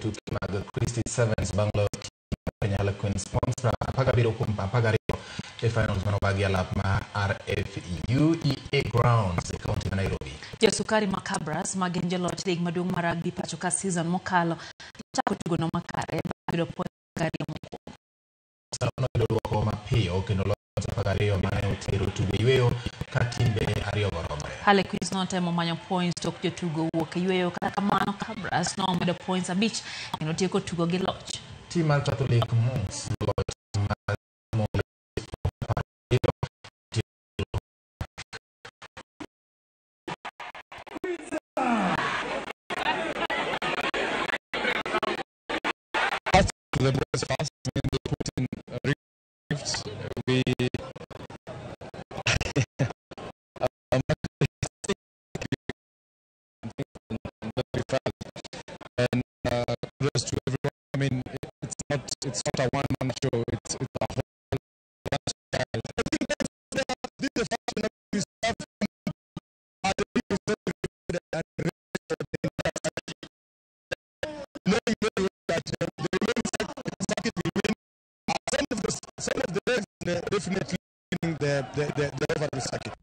Tuke mag Christie Sevens bang' loyo tim mar piny Harlequins points 17 kuom 12 e finals manobagi alap ma RFUEA Grounds e kaunti ma Nairobi. Josukari ma Kabras ma gin joloch lig maduong' mar rugby pacho ka season mokalo chako tugono makare bang' yudo points 2 mokwongo. Noyudo duoko mapiyo kendo loyo 12 mane otero tugo e yweyo ka timbe ariyogo romre. Harlequins notemo manyo points tok jotugo wuok e yweyo, kata kamano Kabras nomedo points 5 kendo tieko tugo gi loch. Tim mar Catholic Monks loch mar The boys fast. I mean, they put in rifts. We that we felt, and kudos to everyone. I mean, it's not a one man show. It's a whole lifestyle. I think that's this is the fashion of this stuff. Knowing very well that the remaining circuit will win. Some of the some of the days, definitely winning the overall circuit.